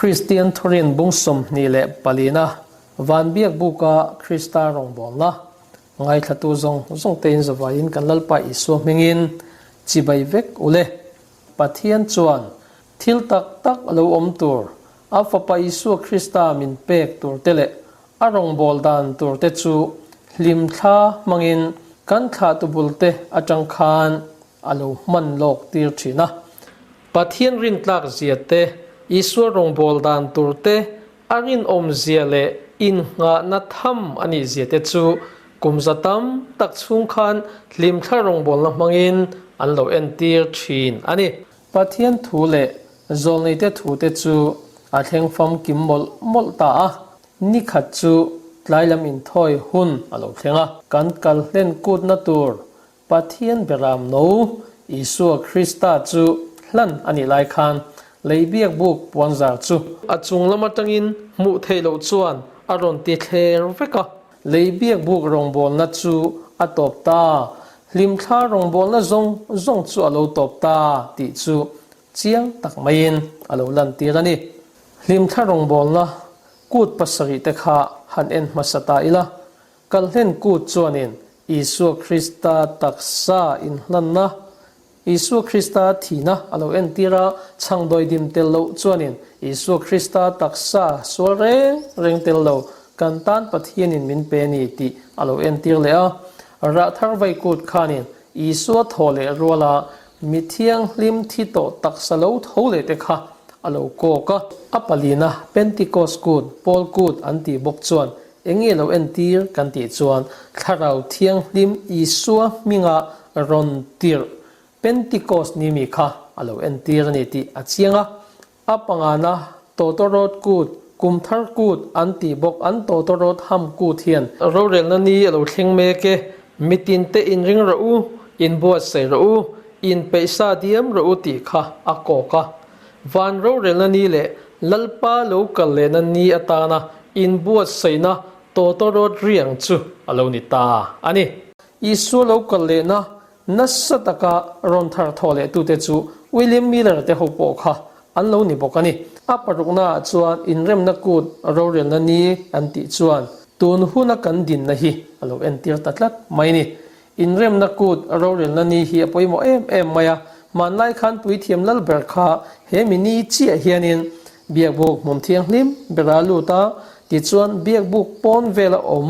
Kristian Thurin bung 24na Van Biak Buka Krista rawngbawlna ngaithlatu zawng zawng tein zavaiin kan Lalpa Isua hmingin chibai vek u le. Pathian chuan thil tak tak a lo awm tur, a Fapa Isua Krista min pek tur te leh a rawngbâwl dan tur te chu hlimthla hmangin kan thlahtu bul te aṭang khan a lo hman lawk tir ṭhin a. Pathian rintlak zia te, Isua rawngbâwl dan tur te, a rinawm zia leh innghahna tham a nih zia te chu kum za tam tak chhung khan hlimthla rawngbâwlna hmangin an lo entir ṭhin a ni. Pathian thu leh zawlneite thute chu a thleng famkim mawlh mawlh ta a, ni khat chu tlai lam inthawi hun a lo thleng a. Kan kal hlen kutna tur Pathian beram no Isua Krista chu hlan a nih lai khan lei biak buk puanzar chu a chung lam atangin hmuh theih loh chuan a rawn ti thler vek a. Lei biak buk rawngbawlna chu a tawp ta, hlimthla rawngbawlna zawng zawng chu a lo tawp ta tih chu chiang tak maiin a lo lantir a ni. Hlimthla rawngbawlna kut pasarih te kha han en hmasa ta ila, Kalhlen kut chuanin Isua Krista taksa inhlanna, Isua Krista thihna a lo entir a, chhangdawi dim tel loh chuanin Isua Krista taksa sual reng reng tel lo kan tan Pathianin min pe ni tih a lo entir leh a. Rah thar vai kut khanin Isua thaw leh ruala mi thianghlim thi tawh taksa lo tho leh te kha a lo kawk a. A palina Pentecost kut, Paul kut an tih bawk chuan Eng nge lo entir kan tih chuan Thlarau Thianghlim Isua hminga rawn tirh Pentecost ni mi kha a lo entir a ni tih a chiang a. A pangana Tawtawrawt kut, kum thar kut an tih bawk an Tawtawrawt ham kut hian rorelna ni a lo thleng mek e, mitin te inring rawh u, inbuatsaih rawh u, inpeihsa diam rawh u tih kha a kawk a. Van rorelna ni leh Lalpa lo kal lehna ni atana inbuatsaihna tawtawrawt riang chu a lo ni ta a ni. Isua lo kal lehna nasa taka rawn thar thawh lehtute chu William Miller te ho pawh kha an lo ni bawk a ni. A paruknaah chuan inremna kut rorelna ni an tih chuan tun huna kan dinna hi a lo entir ta tlat mai a ni. Inremna kut rorelna ni hi a pawimawh em em mai a, hmanlai khan puithiam lal ber kha he mi ni chiah hianin biakbuk hmun thianghlim bera lut a, tichuan biakbuk pawn vela awm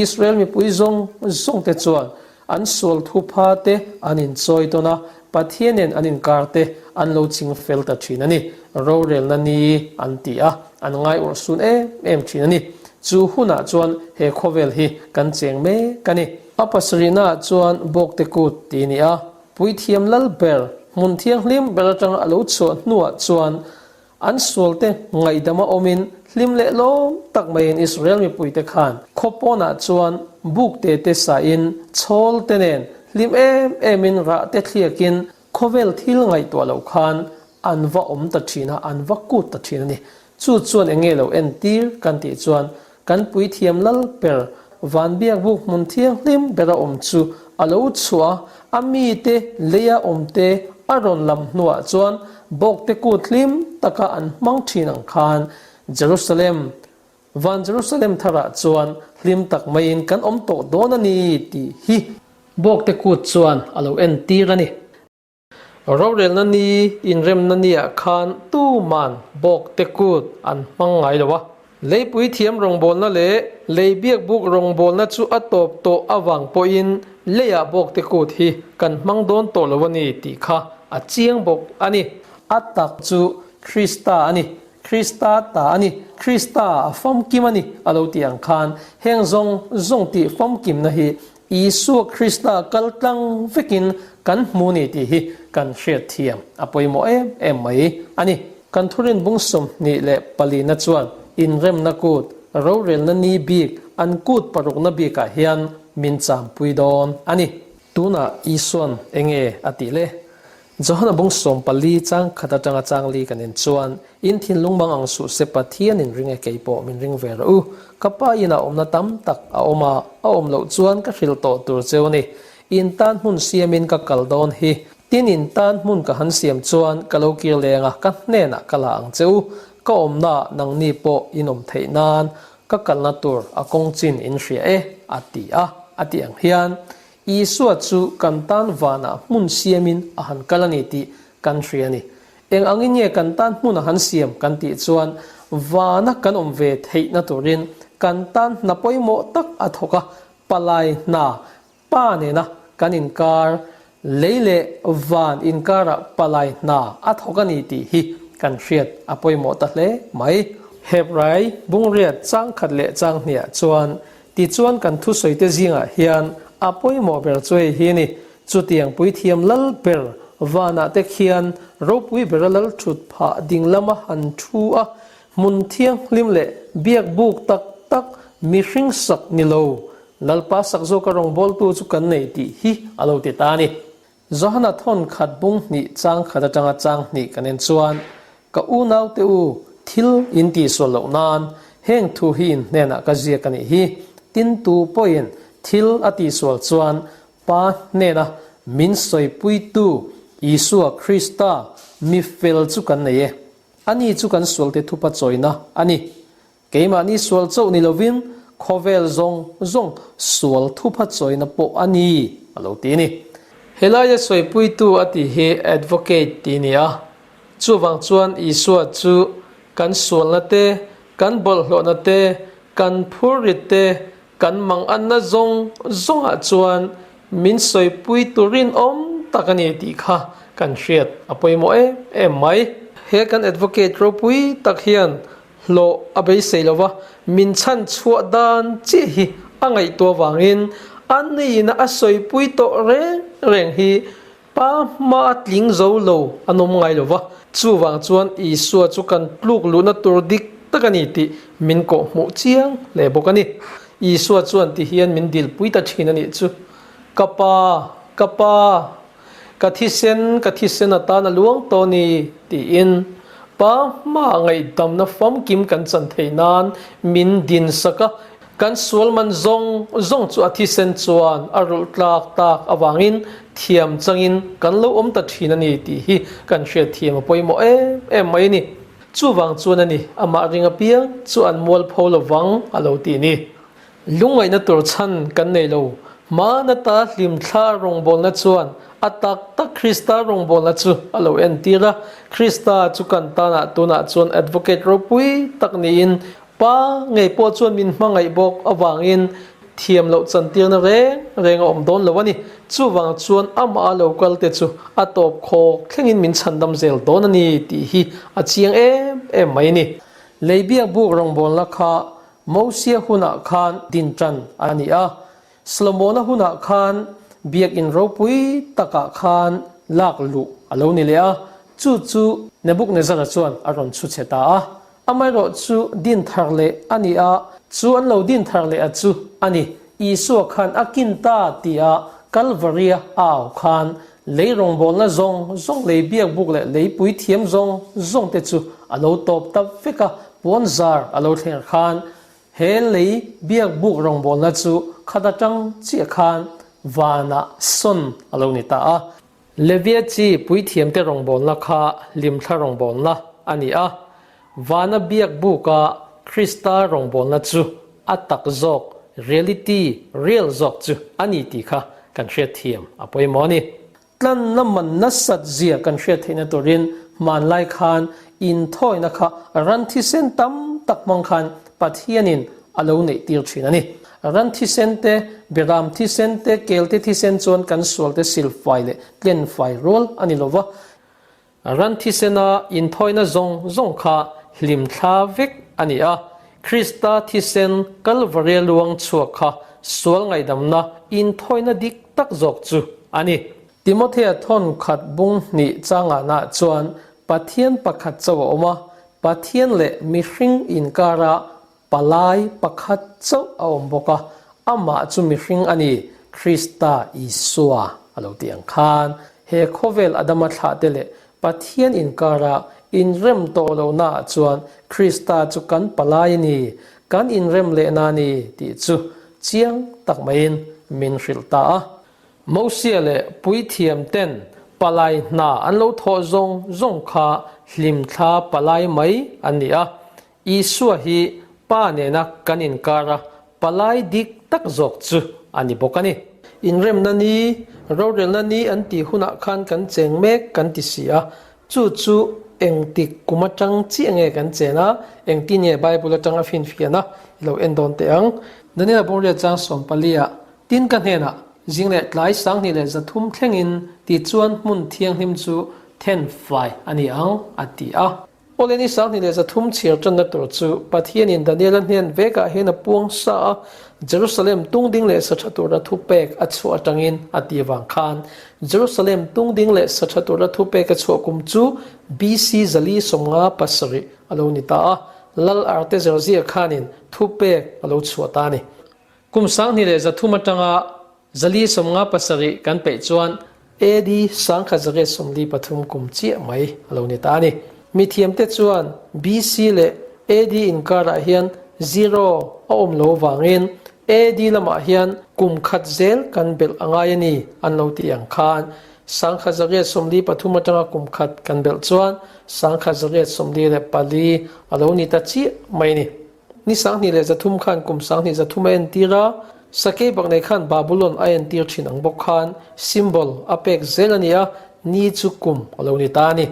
Israel mipui zawng zawng te chuan an sual thupha te an inchawi tawn a, Pathianin an inkar te an lo ching fel ta thin a ni. Rorelna ni an ti a, an ngai urhsun em em thin a ni. Chu hunah chuan he khawvel hi kan cheng mek a ni. A pasarihnaah chuan Bawkte kut tih a ni a, Puithiam lal ber, hmun thianghlim ber atanga a lo chhuah hnuah chuan an sualte ngaihdama awmin hlim leh lawm tak maiin Israel mipuite khan khaw pawnah chuan buk te te sahin chhawl te nen hlim em emin rah te thliakin khawvel thil ngaihtuah loh khan an va awm ta thin a, an va kut ta thin a ni. Chu chuan eng nge lo entir kan tih chuan kan puithiam lal ber van biakbuk hmun thianghlim bera awm chu a lo chhuah a, a mite leia awmte a rawn lam hnuah chuan bawkte kut hlim taka an hmang thin ang khan Jerusalem, van Jerusalem tharah chuan hlim tak maiin kan awm tawh dawn a ni tih hi bawkte kut chuan a lo entir a ni. Rorelna ni inremna niah khan tuman bawkte kut an hmang ngai lo a. Leipui thiam rawngbawlna leh lei biakbuk rawngbawlna chu a tawp tawh avang pawhin leiah bawkte kut hi kan hmang dawn tawh lo a ni tih kha a chiang bawk a ni. A tak chu Krista a ni, Krista ta a ni, Krista a famkim a ni a lo tih ang khan heng zawng zawng tih famkimna hi Isua Krista kal tlang vekin kan hmu ni tih hi kan hriat thiam a pawimawh em em mai a ni. Kan thurin bung 24 na chuan inremna kut, rorelna ni bik, an kut parukna bikah hian min champui dawn a ni. Tunah Isua'n enge a tih le? Johana bung 14 chang khat atanga chang li kan en chuan, In thinlung mang ang suh se Pathian in ring e kei pawh min ring ve rawh u. Ka pa inah awmna tam tak a awm a, a awm loh chuan ka hrilh tawh tur cheu a ni. In tan hmun siamin ka kal dawn hi. Tin in tan hmun ka han siam chuan ka lo kir leng a, ka hnenah ka la ang che u. Ka awmnaah nangni pawh in awm theih nan ka kalna tur a kawng chin in hria e, a ti a. A tih ang hian Isua chu kan tan vanah hmun siamin a han kal a ni tih kan hria a ni. Eng angin nge kan tan hmun a han siam kan tih chuan vana kan awm ve theihna turin kan tan hna pawimawh tak a thawk a, palai hna Pa nena kan inkar, lei leh van inkarah palai hna a thawk a ni tih hi kan hriat a pawimawh ta hle mai. Hebrai bungriat changkhat leh changhniah chuan tichuan kan thusawite zingah hian a pawimawh ber chu hei hi a ni, chutiang puithiam lal ber vanah te khian ropui bera lal thut phah ding lama han thu a, hmun thianghlim leh biak buk tak tak mihring sak ni lo Lalpa sak zawka rawngbawltu chu kan nei tih hi a lo ti ta a ni. Johana thawn khat bung hnih chang khat atanga chang hnih kan en chuan, Ka unaute u, thil in tihsual loh nan heng thu hi in hnenah ka ziak a nih hi. Tin tu pawhin thil a tihsual chuan Pa hnena min sawipuitu Isua Krista mi fel chu kan nei e. Ani chu kan sualte thupa chawina a ni. Keimahni sual chauh ni lovin khawvel zawng zawng sual thupha chawina pawh a ni, a lo ti a ni. Helaia sawipuitu a tih hi advocate tih a ni a, chuvang chuan Isua chu kan sualna te, kan bawlhhlawhna te, kan phurrit te, kan manganna zawng zawngah chuan min sawipui tur rinawm tak a ni tih kha kan hriat a pawimawh em em mai. He kan advocate ropui tak hian Hlawh a beisei lo va, min chhan chhuah dan chiah hi a ngaihtuah vangin a nihna a sawipui tawh reng reng hi pa hma a tling zo lo a nawm ngai lo va. Chuvang chuan Isua chu kan tluk luhna tur dik tak a ni tih min kawh hmuh chiang hle bawk a ni. Isua chuan ti hian min dilpui ta thin a nih chu, Ka Pa, ka Pa, Ka thisen, ka thisen atan a luang tawh ni, tiin Pa hmaah ngaihdamna famkim kan chan theih nan min din sak a. Kan sual man zawng zawng chu a thisen chuan a rulh tlak tak avangin thiam changin kan lo awm ta thin a ni tih hi kan hriatthiam a pawimawh em em mai a ni. Chuvang chuan a ni, amah ring apiang chu an mualpho lovang a lo ti ni. Lungngaihna tur chhan kan nei lo. Hmana ta hlimthla rawngbawlna chuan a tak tak Krista rawngbawlna chu a lo entir a. Krista chu kan tanah tunah chuan advocate ropui tak niin Pa ngei pawh chuan min hmangaih bawk avangin thiam loh chantirna reng reng a awm dawn lo a ni. Chuvang chuan amah a lo kal te chu a tawp khawk thlengin min chhandam zel dawn a ni tih hi a chiang em em mai a ni. Lei biak buk rawngbawlna kha Mosia hunah khan din tan a ni a, Solomona hunah khan biakinn ropui takah khan lak luh a lo ni leh a, chu chu Nebuchadnezzar-a chuan a rawn chhu chhe ta a. Amaherawh chu din thar leh a ni a, chu an lo din thar leh a chu a ni. Isua khan a kin ta tia Kalvaria a au khan lei rawngbawlna zawng zawng, lei biakbuk leh lei puithiam zawng zawng te chu a lo tawp ta vek a, Puanzar a lo thleng khan he lei biakbuk rawngbawlna chu khat atang chiah khan vanah sawn a lo ni ta a. Levia chi puithiamte rawngbawlna kha hlimthla rawngbawlna a ni a, vana biakbuka Krista rawngbawlna chu a tak zawk, reality, real zawk chu a ni tih kha kan hriatthiam a pawimawh a ni. Tlanna man nasat zia kan hriat theihna turin hmanlai khan inthawina kha ran thisen tam tak hmang khan Pathianin a lo neih tir thin a ni. Ran thisen te, beram thisen te, kelte thisen chuan kan sualte silfai leh tlenfai rual a ni lova. Ran thisena inthawina zawng zawng kha hlimthla vek a ni a, Krista thisen Kalvaria luang chhuak kha sual ngaihdamna inthawina dik tak zawk chu a ni. Timothea thawn khat bung hnih changahna chuan Pathian pakhat chauh a awm a, Pathian leh mihring inkara Palai pakhat chauh a awm bawk a, amah chu mihring a ni, Krista Isua a lo ti ang khan. He khawvel Adama thlahte leh Pathian inkara inrem tawh lohnaah chuan Krista chu kan palai a ni, kan inrem lehna a ni tih chu chiang tak maiin min hrilh ta a. Mosia leh puithiam ten Palai hna an lo thawh zawng zawng kha hlimthla palai mai an ni a. Isua hi Pa nena kan inkara palai dik tak zawk chu a ni bawk a ni. Inremna ni, rorelna ni an tih hunah khan kan cheng mek kan ti si a, chu chu engtik kum atang chiah nge kan chen a, engtin nge Bible atang a finfian a, i lo en dawn teh ang. Daniela Bawngriat chang sawmpali-ah Tin ka hnenah, Zing leh tlai 2300 thlengin ti chuan hmun thianghlim chu then fai a ni ang, a ti a. Awle ni 2300 chhiar tanna tur chu Pathianin Daniela hnen vekah hian a puang sa a, Jerusalem tungding leh sa tha tura thupek a chhuah atangin a ti avang khan Jerusalem tungding leh sa tha tura thupek a chhuah kum chu BC 457 a lo ni ta a, Lal Artaxerxes khanin thupek a lo chhuah ta a ni. Kum 2300 atanga 457 kan peih chuan AD 1143 kum chiah mai a lo ni ta a ni. Mithiamte chuan BC leh AD inkarah hian zero a awm lo vangin AD lamah hian kum khat zel kan belh a ngai a ni an lo tih ang khan 1143 atanga kum khat kan belh chuan 1144 a lo ni ta chiah mai a ni. Ni 2300 khan kum 2300 a entir a, sakei bak nei khan Babulon a entir thin ang bawk khan symbol a pek zel a ni a, ni chu kum a lo ni ta a ni.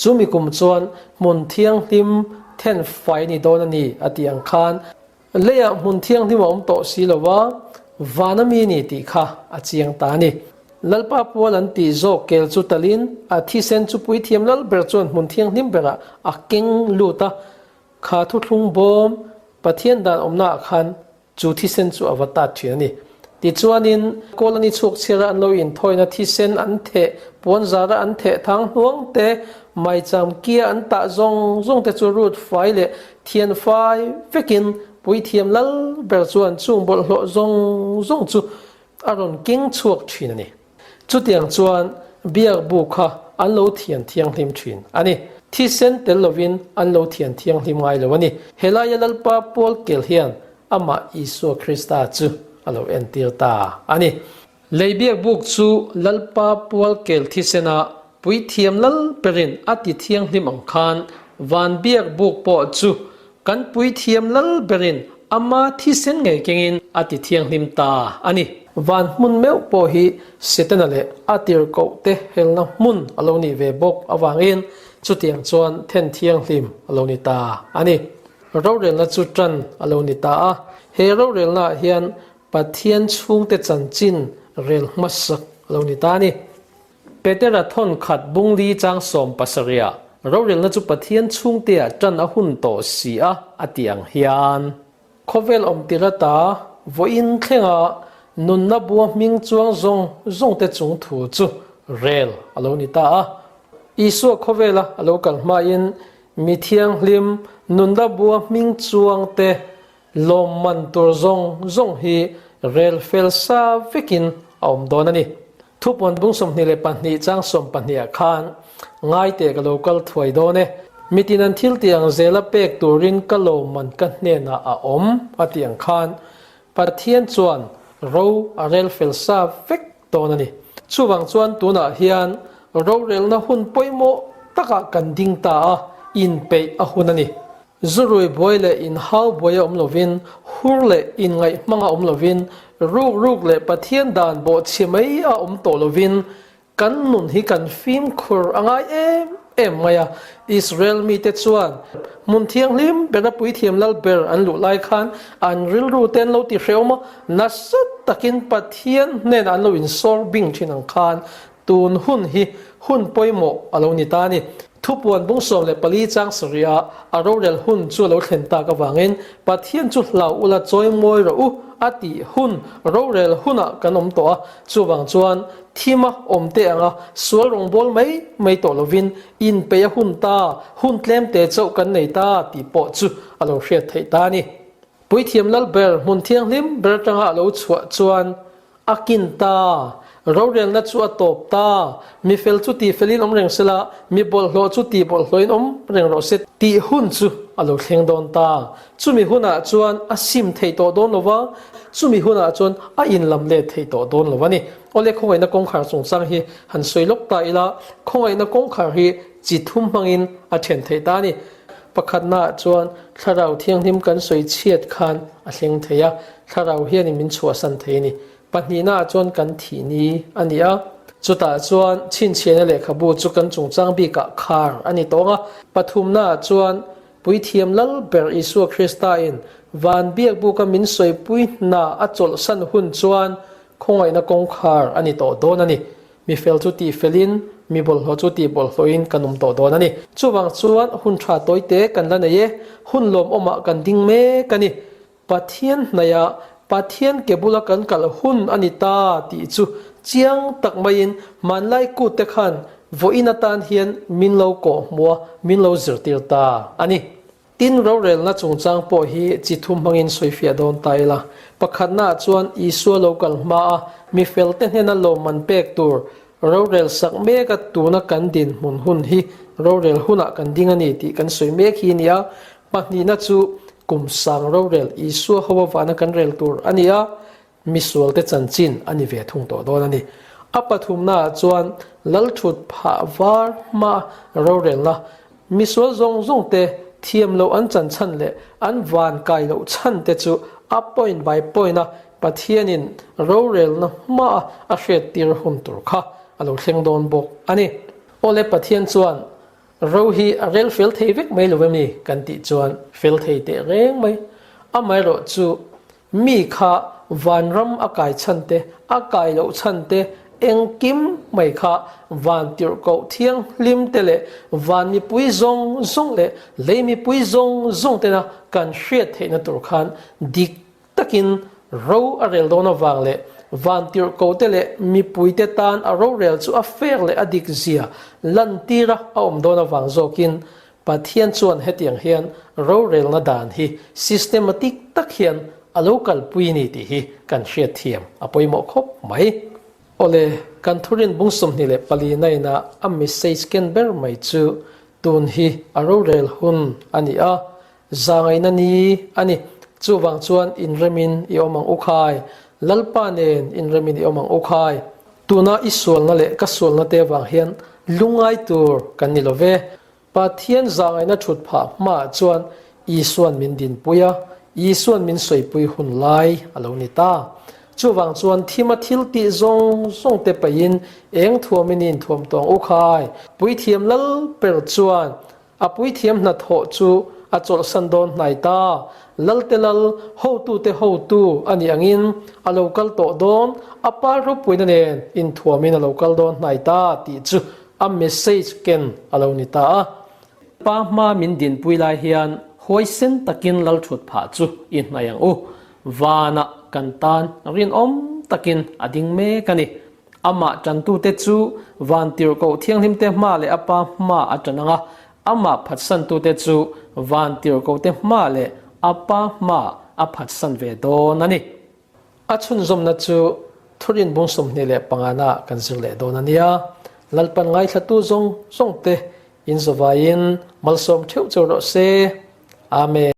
Chumi kum chuan hmun thianghlim then fai a ni dawn a ni a tih ang khan leiah hmun thianghlim a awm tawh si lo va, van a mi ni tih kha a chiang ta a ni. Lalpa pual an tih zawk kel chu talin a thisen chu puithiam lal ber chuan hmun thianghlim berah a keng lut a, Kha thuthlung bawm Pathian dan awmnaah khan chu thisen chu a va tat thin a ni. Tichuanin, kawl an i chhuak chhiara an lo inthawina thisen an theh, puanzara an theh thang hnuang te, maicham kia an tah zawng zawng te chu rut fai leh thian fai vekin puithiam lal ber chuan chung bawlhhlawh zawng zawng chu a rawn keng chhuak thin a ni. Chutiang chuan biak bu kha an lo thian thianghlim thin a ni. Thisen tel lovin an lo thian thianghlim ngai lo a ni. Helaia Lalpa Paul kel hian amah Isua Krista chu a lo entir ta a ni. Lei biak buk chu Lalpa Paul kel thisena puithiam lal berin a ti thianghlim ang khan van biak buk pawh chu Kan puithiam lal berin ama thisen ngei kengin a ti thianghlim ta a ni. Van hmun meuh pawh hi Setana leh a tirhkoh te helna hmun a lo nih ve bawk avangin chutiang chuan then thianghlim a lo ni ta a ni. Rorelna chu tan a lo ni ta a, he rorelnaah hian Pathian chhungte chanchin rel hmasak a lo ni ta a ni. Petera thawn khat bungli chang 17 ah rorelna chu Pathian chhungteah tan a hun tawh si a a ti ang hian. Khawvel awmtir ata vawiin thlenga nunna bua hming chuang zawng zawngte chung thu chu rel a lo ni ta a. Isua khawvela a lo kal hmain mi thianghlim nunna bua hming chuangte Lawmman tur zawng zawng hi rel fel sa vekin a awm dawn a ni. Thupuan bung 22 chang 12 ah khan ngaite ka lo kal thuai dawn e. Mitin an thil tih ang zela pek turin ka lawmman ka hnenah a awm a tih ang khan Pathian chuan ro a rel fel sa vek dawn a ni. Chuvang chuan tunah hian rorelna hun pawimawh takah kan ding ta a, inpeih a hun a ni. Zurui buai leh inhau buai a awm lovin, hur leh inngaih hmang a awm lovin, ruk ruk leh Pathian dan bawhchhia mai a awm tawh lovin, kan nun hi kan fimkhur a ngai em em mai a. Israel mite chuan hmun thianghlim bera puithiam lal ber an luh lai khan an rilru te an lo ti hrehawm a, nasa takin Pathian hnenah an lo insawr bing thin ang khan tun hun hi hun pawimawh a lo ni ta a ni. Thupuan bung 14 chang sarih ah a rorel hun chu a lo thlen tak avangin Pathian chu hlau ula chawi mawi rawh u a tih hun rorel hunah kan awm tawh a, chuvang chuan thima awm teh anga sual rawngbâwl mai mai tawh lovin inpeih a hun ta, hun tlem te chauh kan nei ta tih pawh chu a lo hriat theih ta a ni. Puithiam lal ber hmun thianghlim ber atanga a lo chhuah chuan A kin ta. Rorelna chu a tawp ta. Mi fel chu tih felin awm reng sela, mi bawlhhlawh chu tih bawlhhlawhin awm reng rawh se tih hun chu a lo thleng dawn ta. Chumi hunah chuan a sim thei tawh dawn lo va, chumi hunah chuan a inlam let thei tawh dawn lo a ni. Awle khawngaihna kawngkhar chungchang hi han sawi lawk ta ila, khawngaihna kawngkhar hi chi thum hmangin a then theih ta a ni. Pakhatnaah chuan Thlarau Thianghlim kan sawi chhiat khan a thleng thei a, Thlarau hianin min chhuahsan thei a ni. Pahnihnaah chuan kan thih ni a ni a, chutah chuan chhinchhiahna lehkhabu chu kan chungchang bikah khar a ni tawng a. Pathumnaah chuan Puithiam Lal ber Isua Kristain van biakbuka min sawipui hna a chawlhsan hun chuan khawngaihna kawngkhar a ni tawh dawn a ni. Mi fel chu tih felin, mi bawlhhlawh chu tih bawlhhlawhin kan awm tawh dawn a ni. Chuvang chuan hun tha tawite kan la nei e, hun lawmawmah kan ding mek a ni. Pathian hnaihah Pathian ke bula kan kal hun a ni ta tih chu chiang tak maiin hmanlai kut te khan vawiin atan hian min lo kawh hmuh a, min lo zirtir ta a ni. Tin, rorelna chungchang pawh hi chi thum hmangin sawifiah dawn ta ila. Pakhatnaah chuan Isua lo kal hmaa mi felte hnena lawmman pek tur rorel sak meka tuna kan dinhmun hun hi rorel hunah kan ding a ni tih kan sawi mek hi a ni a. Pahnihna chu kum sang rorel Isua ho avana kan rel tur a ni a. Misualte chanchin a ni ve thung tawh dawn a ni. A pathumnaah chuan Lalthut phah var hma rorelna, misual zawng zawngte thiam loh an chan chhan leh an van kai loh chhan te chu a point by point a Pathianin rorelna hmaa a hriattir hun tur kha a lo thleng dawn bawk a ni. Awle Pathian chuan ro hi a rel fel thei vek mai lo em ni kan tih chuan fel thei teh reng mai. Amaherawh chu Mi kha vanram a kai chhan te, a kai loh chhan te, engkim mai kha van tirhkoh thianghlim te leh van mipui zawng zawng leh lei mipui zawng zawng tena kan hriat theihna tur khan dik takin ro a rel dawn avang leh van tirhkoh te leh mipui te tan a rorel chu a fek leh a dik zia lantira a awm dawn avang zawkin Pathian chuan hetiang hian rorelna dan hi systematic tak hian a lo kalpui ni tih hi kan hriatthiam a pawimawh khawp mai. Awle, kan thurin bung 24 na ina a message ken ber mai chu tun hi a rorel hun a ni a, zangaihna ni a ni. Chuvang chuan inremin i awm ang u khai, Lalpa nen inremin i awm ang u khai. Tuna i sualna leh ka sualna te avang hian lungngai tur kan ni lo ve. Pathian zahngaihna thut phah hmaah chuan Isuan min dinpui a, Isuan min sawipui hun lai a lo ni ta. Chuvang chuan thima thil tih zawng zawng te paihin eng thuamin i inthuam tawng u khai. Puithiam lal ber chuan A puithiam hnathawh chu a chawlhsan dawn hnai ta. Lalte lal, hotute hotu a nih angin a lo kal tawh dawn, a pa ropuina nen inthuamin a lo kal dawn hnai ta tih chu a message ken a lo ni ta a. Pa hma min dinpui lai hian huaisen takin lal thut phah chu i hnaih ang u. Vanah kan tan rinawm takin a ding mek a ni. Amah ṭantute chu Vantirhkoh Thianghlimte hma leh a Pa hma a ṭan ang a, amah phatsantute chu Vantirhkohte hma leh a Pa hma a phatsan ve dawn a ni. A chhunzawmna chu Thurin bung 25 naah kan zir leh dawn a nia. Lalpan ngaithlatu zawng zawngte inzawvaiin malsawm theuh cheu rawh se. Amen.